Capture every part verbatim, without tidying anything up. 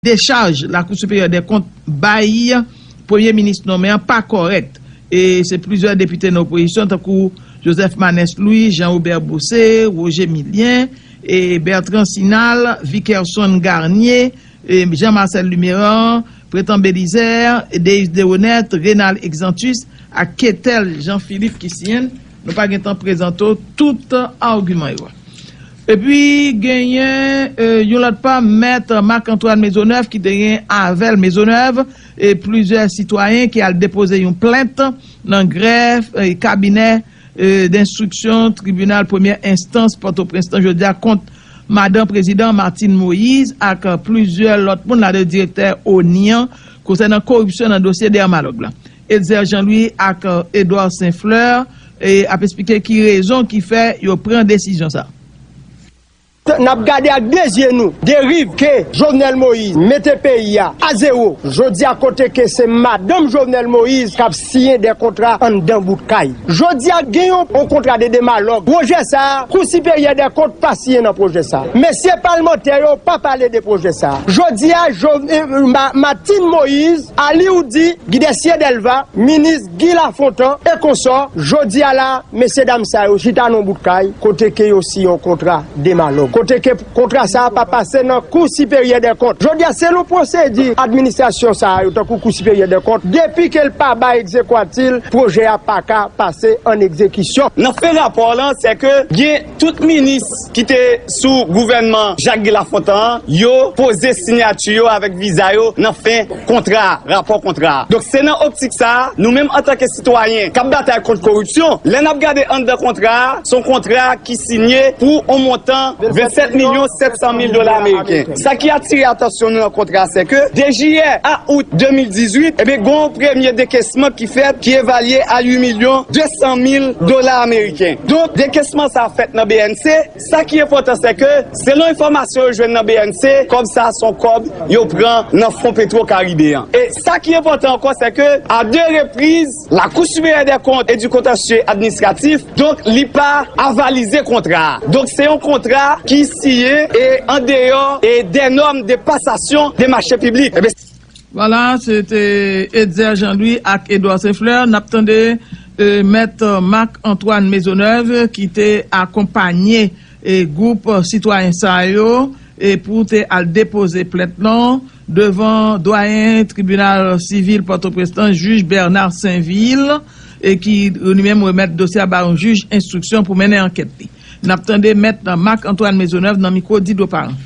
dechaj Lakou Siperyè dè Kont bay premye minis nonmen an pa kòrèk. E se plizyè depite nan opozisyon, tankou Joseph Manès Louis, Jean Robert Beaucé, Roger Milien, e Bertrand Sinal, Vikerson Garnier, e Jean Marcel Luméran, Prétan Belizaire, Deis Deroneth, Renald Exantus ak Ketel Jean Philippe ki siyen l. Nou pa gentan prezante w tout agiman yo. Epi genyen, e, yon lòt pa, Mèt Marc Antoine Maisonneuve ki te gen avè l Maisonneuve e plizyè sitwayen ki al depoze yon plent nan grèf, e, kabinè, e, denstriksyon tribinal premyè enstans Pòtoprens lan jodi a kont madan prezidan Martine Moïse ak plizyè lòt moun, ladan direktè ONI an, konsènan koripsyon nan dosye Dermalog la. Etzer Jean Louis ak, e, Edouard Saint Fleur, e, ap esplike ki rezon ki fè yo pran desizyon sa. N ap gade ak de zye nou deriv ke Jovenel Moïse mete peyi a a zewo. Jodi a, kote ke se madanm Jovenel Moïse k ap siyen de kontra anndan bout kay. Jodi a, gen yon, yon kontra de Dermalog. Pwojè sa a, Kou Siperyè dè Kont pa siyen nan pwojè sa a. Mesye palmantè yo pa pale de pwojè sa a. Jodi a, Jov-, e, Ma-, Martine Moïse, Alioudi, Guy Descier Delva, minis Guy Lafontant e konsò, jodi a la, mesye dam sa yo chita nan bout kay, kote ke yo siyen yon kontra Dermalog. Kote ke kontra sa a pa pase nan Kou Siperyè dè Kont. Jodi a, selon pwosedi administrasyon sa a yo, tankou Kou Siperyè dè Kont, depi ke l pa bay egzekwati l, pwojè a pa ka pase an egzekisyon. Nan fen rapò lan, se ke gen tout minis ki te sou gouvènman Jacques Guy Lafontant an, yo poze siyati yo avèk viza yo nan fen kontra a, rapò kontra a. Donk, se nan optik sa a, nou menm antanke sitwayen k ap batay kont koripsyon, lè n ap gade anndan kontra a, se yon kontra ki sinye pou yon montan vennsèt milyon sèt san mil dola ameriken. Sa ki atire atansyon nou nan kontra a, se ke de jiyè a out de mil dizuit, ebyen, gen yon premye dekesman ki fèt, ki evalye a uit milyon de san mil dola ameriken. Donk, dekesman sa a fèt nan B N C. Sa ki enpòtan, se ke, selon enfòmasyon yo jwenn nan B N C, kòb sa a se yon kòb yo pran nan Fon Petwo Karibe an. E sa ki enpòtan ankò, se ke, a de repriz, Lakou Siperyè dè Kont e di Kontansye Administratif, donk, li pa avalize kontra a. Donk, se yon kontra ki siyen e andeyò e dè nòm de pasasyon de mache piblik. Ebyen, Vwala, se te Etzer Jean Louis ak Edouard Saint Fleur. N ap tande, e, Mèt Marc Antoine Maisonneuve ki te akonpaye, e, gwoup sitwayen sa yo, e, pou te al depoze plent lan devan dwayen tribinal sivil Pòtoprens lan, jij Bernard Sainvil, e ki li menm remèt dosye a ba yon jij enstriksyon pou mennen ankèt li. N ap tande Mèt Marc Antoine Maisonneuve nan mikwo Didro Parent.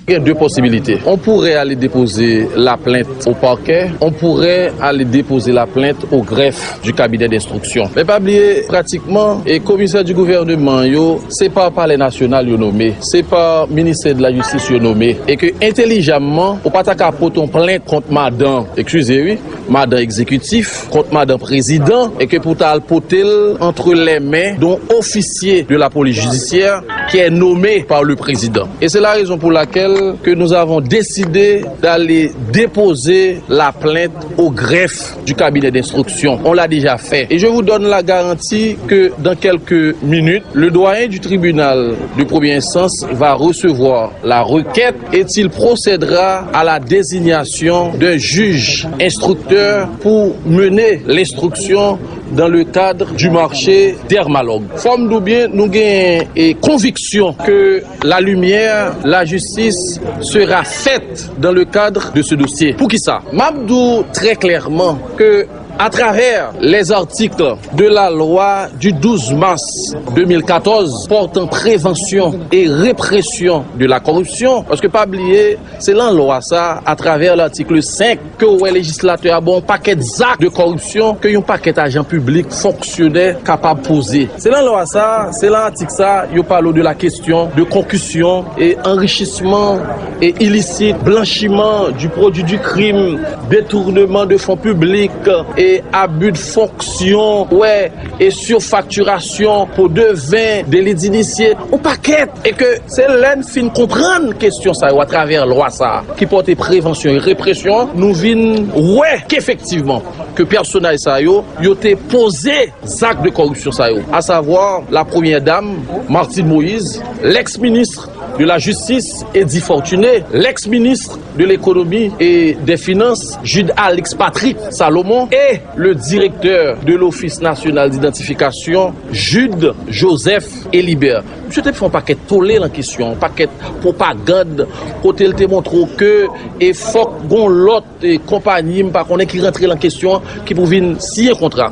Gen de posibilite. On pourrait aller déposer la plainte au parquet, on pourrait aller déposer la plainte au greffe du cabinet d'instruction. Men pa bliye, pratikman, e komisè di gouvènman yo, se pa Palè Nasyonal yo nome, se pa Ministè de la Jistis yo nome, e ke entelijamman, ou pa ta ka pote yon plent kont madan, eskize wi, madan egzekitif, kont madan prezidan, e ke pou ta al pote l entre les mains d'un officier de la police judiciaire qui est nommé par le président. Et c'est la raison pour laquelle que nous avons décidé d'aller déposer la plainte au greffe du cabinet d'instruction. On l'a déjà fait. Et je vous donne la garantie que dans quelques minutes, le doyen du tribunal de première instance va recevoir la requête et il procédera à la désignation d'un juge instructeur pour mener l'instruction dans le cadre du marché Dermalog. Fò m di w byen, nou gen, e, konviksyon ke la lumière, la justice sera faite dans le cadre de ce dossier. Poukisa? M ap di w trè klèman ke à travers les articles de la loi du douze mars deux mille quatorze portant prévention et répression de la corruption, paske pa bliye, se lan lwa sa, à travers l'article cinq, ke w wè lejislatè a ba w yon pakèt zak de kòripsyon ke yon pakèt ajan piblik, fonksyonè kapab poze. Se lan lwa sa, se lan atik sa, yo pale w de la question de concussion et enrichissement et illicite, blanchiment du produit du crime, détournement de fonds publics et abus de fonction, wè, e surfacturation, pots de vin, délit d'initié, yon pakèt. E ke se lè n fin konprann kesyon sa yo atravè lwa sa a ki pòte prevansyon e represyon, nou vin wè ke efektivman ke pèsonaj sa yo, yo te poze zak de kòripsyon sa yo, à savoir la première dame, Martine Moïse, l'ex-ministre de la Justice, Eddy Fortuné, l'ex-ministre de l'Économie et des Finances, Jude Alix Patrick Salomon, et le directeur de l'Office national d'identification, Jude Joseph Elibert. Misye te fè yon pakèt tole nan kesyon, yon pakèt pwopagand, kote l te montre w ke e fòk gon lòt e konpayi, m pa konnen ki rantre nan kesyon an, ki pou vin siyen kontra.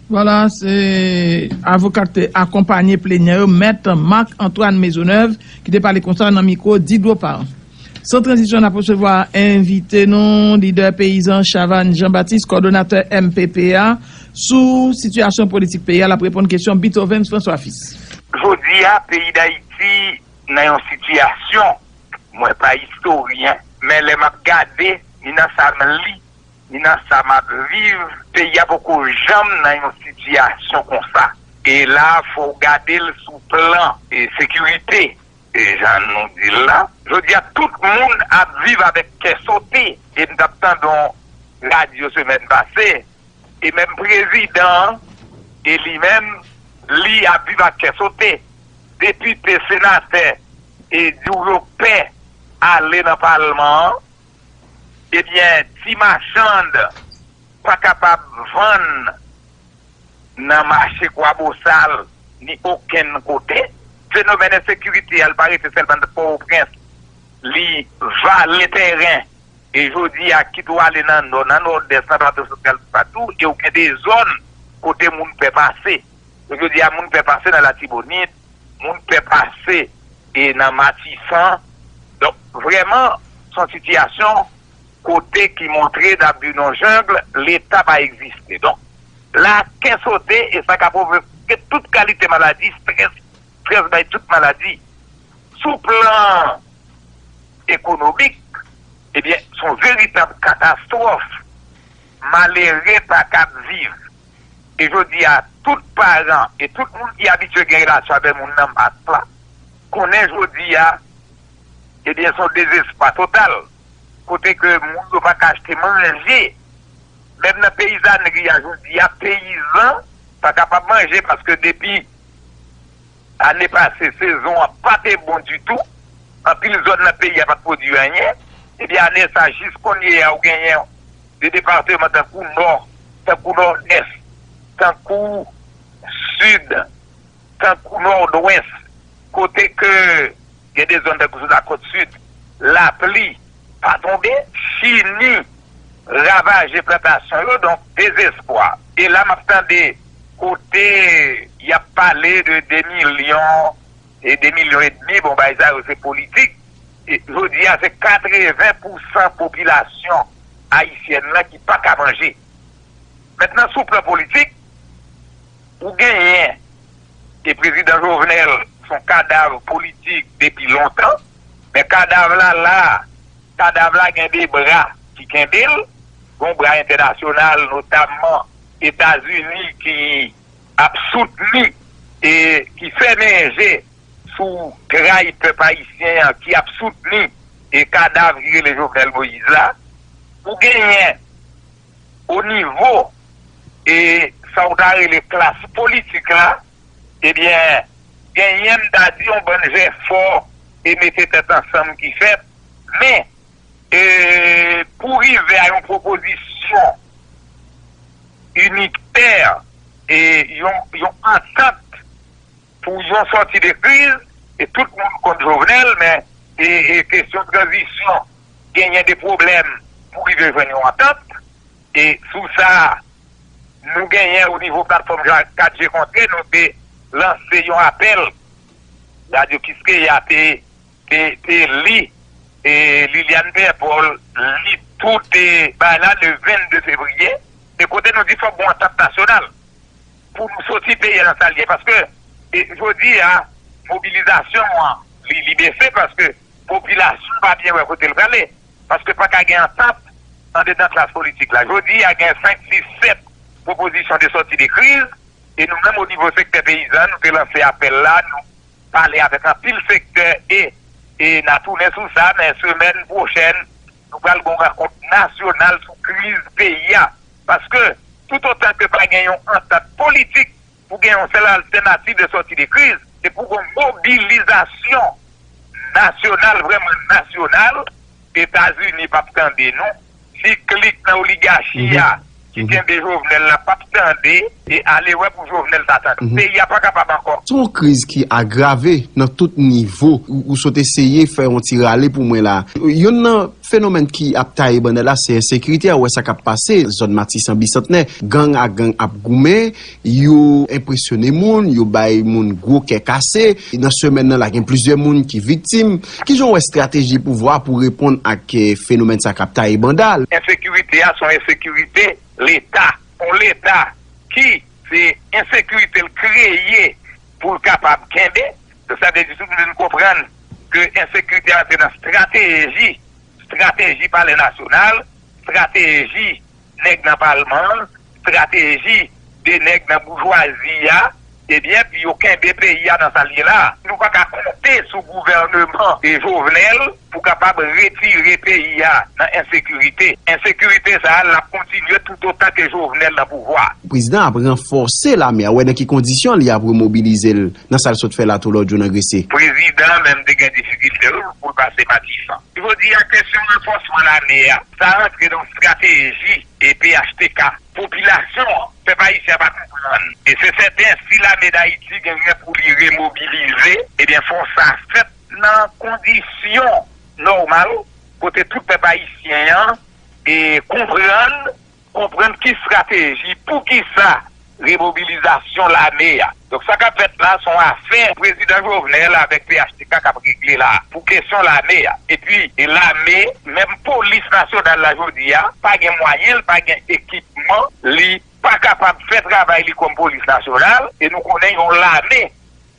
Vwala, se avoka k te akonpanye plenyen yo, Mèt Marc Antoine Maisonneuve, ki te pale konsa nan mikwo Didwo Parent. San tranzisyon, n ap resevwa envite nou, lidè peyizan Chavannes Jean Baptiste, kòdonatè M P P a, sou sitiyasyon politik peyi a, l ap reponn kesyon Beethoven François Fils. Jodi a, peyi Dayiti nan yon sitiyasyon, mwen pa istoryen, men lè m ap gade, ni nan sa m li, ni nan sa m ap viv, peyi a poko janm nan yon sitiyasyon konsa. E la, fò w gade l sou plan e sekirite, e jan nou di l la. Jodi a, tout moun ap viv avèk kè sote. E m t ap tande yon radyo semèn pase, e menm prezidan an, e li menm, li ap viv ak kè sote. Depite, senatè, e di w yo pè ale nan palman an, ebyen, ti machann pa kapab vann nan mache Kwabosal ni okenn kote. Fenomèn ensekirite a, li pa rete sèlman nan Pòtoprens, li vale tèren. E jodi a, kit ou ale nan Nò, nan Nòdès, nan Plato Santral, toupatou, e ou gen de zòn kote moun pè pase. Jodi a, moun pè pase nan Latibonit, moun pè pase e nan Matisan. Donk, vrèman, se yon sitiyasyon kote ki montre, n ap viv nan yon jang, Leta pa egziste. Donk, la, kè sote, e sa ka pwovoke tout kalite maladi, estrès, estrès bay tout maladi. Sou plan ekonomik, ebyen, se yon veritab katastwòf. Malere pa kab viv. E jodi a, tout paran e tout moun ki abitye gen relasyon avèk moun nan mas la, konnen jodi a, ebyen, se yon dezespwa total, kote ke moun yo pa ka achte manje. Menm nan peyizanri a jodi a, peyizan pa kapab manje paske depi ane pase, sezon an pa te bon ditou. Anpil zòn nan peyi a pa t pwodui anyen. Ebyen, ane sa, jis kounye a, ou genyen de depatman tankou Nò, tankou Nòdès, tankou Sid, tankou Nòdwès, kote ke gen de zòn tankou sou lakòt Sid, lapli pa tonbe, fini ravaje plantasyon yo, donk dezespwa. E la m ap tande kote y ap pale de de milyon e de milyon edmi, bon, bagay sa yo se politik. E jodi a, se katreven pousan popilasyon ayisyèn lan ki pa ka manje. Mentnan, sou plan politik, ou genyen, e prezidan Jovenel se yon kadav politik depi lontan, men kadav la la, kadav la gen de bra ki kenbe l, gen yon bra entènasyonal, notamman Etazini, ki ap soutni e ki fèmen je sou tray pèp ayisyen an, ki ap soutni e kadav ki rele Jovenel Moïse la. Ou genyen o nivo e sa w ta rele klas politik la, ebyen, genyen, m ta di, yon bann jefò e mete tèt ansanm ki fèt, men e pou rive a yon pwopozisyon initè e yon, yon antant pou yon sòti de kriz, e tout moun kont Jovenel, men e, e kesyon tranzisyon genyen de pwoblèm pou rive jwenn yon antant. E sou sa, nou genyen o nivo platfòm Ja-, kat je kontre, nou te lanse yon apèl. Radyo Kiskeya te, te, te li, e Liliane Pierre Paul li tout e bagay la le vennde fevriye, e kote nou di fòk gon antant nasyonal pou nou soti peyi a nan sa l ye. Paske, e, jodi a, mobilizasyon an, li, li bese paske popilasyon pa byen wè kote l prale. Paske pa ka gen antant andedan klas politik la. Jodi a, gen senk, sis, sèt pwopozisyon de sòti de kriz, e nou menm, o nivo sektè peyizan, nou te lanse apèl la, nou pale avèk anpil sektè, e, e n a tounen sou sa, men semèn pwochèn, nou pral gen yon rankont nasyonal sou kriz peyi a. Paske, toutotan ke pa gen yon antant politik pou gen yon sèl altènativ de sòti de kriz, se pou gen yon mobilizasyon nasyonal, vrèman nasyonal, Etazini p ap tande nou. Si klik nan oligachi a ki kenbe Jovenel la p ap tande, e alewè pou Jovenel ta tande. Peyi a pa kapab ankò. Se yon kriz ki agrave nan tout nivo. Ou, ou sot eseye fè yon ti rale pou mwen la. Youn nan fenomèn ki ap taye banda la, se ensekirite a. Ou wè sa k ap pase, zòn Matisan, Bisantnè, gang ak gang ap goumen, yo enpresyone moun, yo bay moun gwo kè kase. Nan semèn nan la, gen plizyè moun ki viktim. Kijan w wè estrateji pouvwa pou reponn ak, eh, fenomèn sa k ap taye banda? Ensekirite a se yon ensekirite Leta. Yon Leta ki se ensekirite l kreye pou l kapab kenbe. Donk, sa vle di tout moun konprann ke ensekirite a antre nan estrateji, estrateji Palè Nasyonal, estrateji nèg nan palman an, estrateji de nèg nan boujwazi a, ebyen, pou yo kenbe peyi a nan sa l ye la. Nou pa ka konte sou gouvènman e Jovenel pou kapab retire peyi a nan ensekirite. Ensekirite sa a, l ap kontinye toutotan ke Jovenel nan pouvwa. Prezidan ap ranfòse lame a, wè nan ki kondisyon li ap remobilize l nan sa l sot fè la tou lòt jou nan Grese. Prezidan menm te gen difikilte wi pou l pase Matisan. Jodi a, kesyon ranfòsman lame a, sa rantre nan estrateji e P H T K. Popilasyon an, pèp ayisyen an pa konprann. E se sèten, si lame Dayiti genyen pou li remobilize, ebyen, fò sa fèt nan kondisyon nòmal, kote tout pèp ayisyen an e konprann, konprann ki estrateji, poukisa remobilizasyon lame a. Donk, sa k ap fèt la, se yon afè Prezidan Jovenel avèk P H T K k ap regle la, pou kesyon lame a. Epi, e lame, menm polis nasyonal la jodi a, pa gen mwayen, li pa gen ekipman, li pa kapab fè travay li kòm polis nasyonal, e nou konnen yon lame,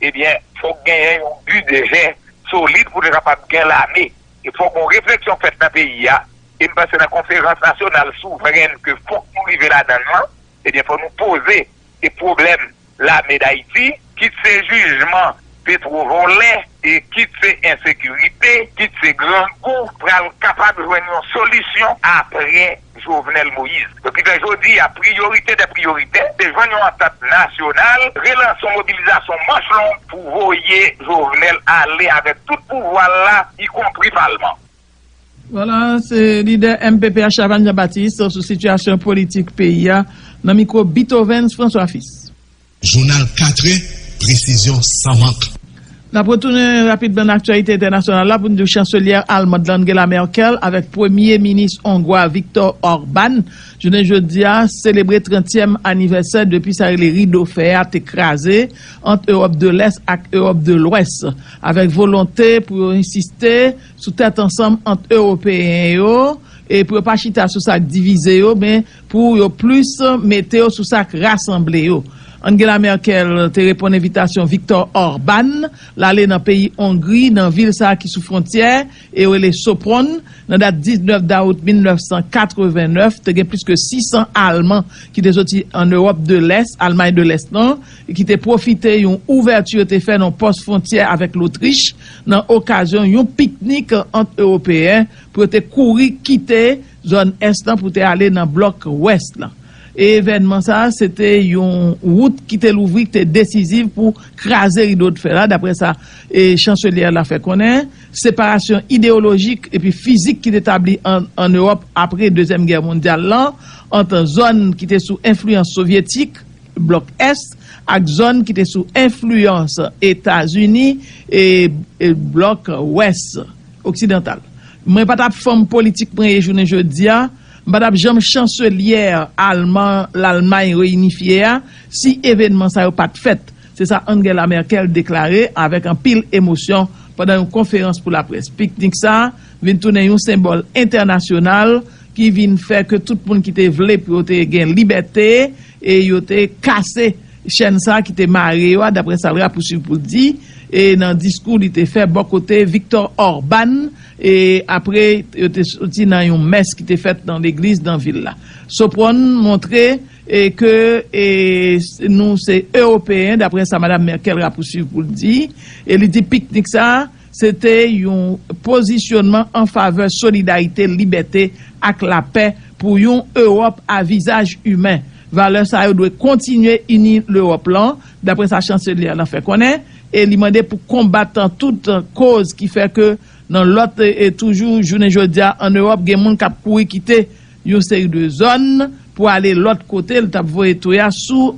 ebyen, fòk genyen yon bidjè solid pou te kapab gen lame. E fòk yon refleksyon fèt nan peyi a. E m panse nan konferans nasyonal souvrèn ke fòk nou rive ladan l lan, ebyen, fòk nou poze e pwoblèm lame Dayiti, kit se jijman petwo vòlè, e kit se ensekirite, kit se grangou, pral kapab jwenn yon solisyon apre Jovenel Moïse. Donk, ki fè jodi a, priyorite dè priyorite, se jwenn yon antant nasyonal, relanse yon mobilizasyon manch long pou voye Jovenel ale avèk tout pouvwa l la, ikonpri palman. Vwala, se lidè M P P a, Chavannes Jean Baptiste, sou sitiyasyon politik peyi a, nan mikwo Beethovens François Fils. Jounal katrè, presizyon san mank. N ap retounen rapidman nan aktyalite entènasyonal la pou n di w chanselye almann Angela Merkel avèk premye minis ongwa Viktor Orban jounen jodi a selebre trantyèm anivèsè depi sa rele rido fè a te kraze ant Ewòp de Lès ak Ewòp de Lwès, avèk volonte pou yo ensiste sou tèt ansanm ant Ewopeyen yo, e pou yo pa chita sou sa k divize yo, men pou yo plis mete yo sou sa k rasanble yo. Angela Merkel te reponn envitasyon Viktor Orban l ale nan peyi Ongri, nan vil sa a ki sou fwontyè, e yo rele Sopron, nan dat diznèf dawout mil nèf san katrevennèf, te gen plis ke sis san Alman ki te soti ann Ewòp de Lès, Almay de Lès lan, e ki te pwofite yon ouvèti yo te fè nan pòs fwontyè avèk Lotrich, nan okazyon yon piknik ant Ewopeyen, pou yo te kouri kite zòn Ès lan pou te ale nan blòk Wès lan. E evènman sa a, se te yon wout ki te louvri, ki te desiziv pou kraze rido de fè la, daprè sa, e, chanselye a fè konnen. Separasyon ideyolojik epi fizik ki te tabli an, ann Ewòp apre Dezyèm Gè mondyal lan, ant zòn ki te sou enfliyans sovyetik, blòk Ès, ak zòn ki te sou enfliyans Etazini, e, e blòk Wès oksidantal. Mwen pa t ap fanm politik mwen ye jounen jodi a, m pa t ap janm chanselye alman, Lalmay reyinifye a, si evènman sa yo pa t fèt. Se sa Angela Merkel deklare avèk anpil emosyon pandan yon konferans pou laprès. Piknik sa a vin tounen yon senbòl entènasyonal ki vin fè ke tout moun ki te vle pou yo te gen libète, e yo te kase chèn sa a ki te mare yo a, daprè sa l rapousuiv pou l di, e nan diskou li te fè bò kote Viktor Orban, e apre yo te soti nan yon mès ki te fèt nan legliz nan vil la. Sopron montre, e ke, e, nou se Ewopeyen, daprè sa Madam Merkel rapousuiv pou l di, e li di piknik sa a, se te yon pozisyonman an favè solidarite, libète ak lapè pou yon Ewòp a vizaj imen. Valè sa yo dwe kontinye ini Lewòp lan, daprè sa chanselye lan fè konnen. e li mande pou konbat tout koz ki fè ke nan lòt, e toujou jounen jodi a an Ewòp, gen moun k ap kouri kite yon seri de zòn pou ale lòt kote. L t ap voye toya sou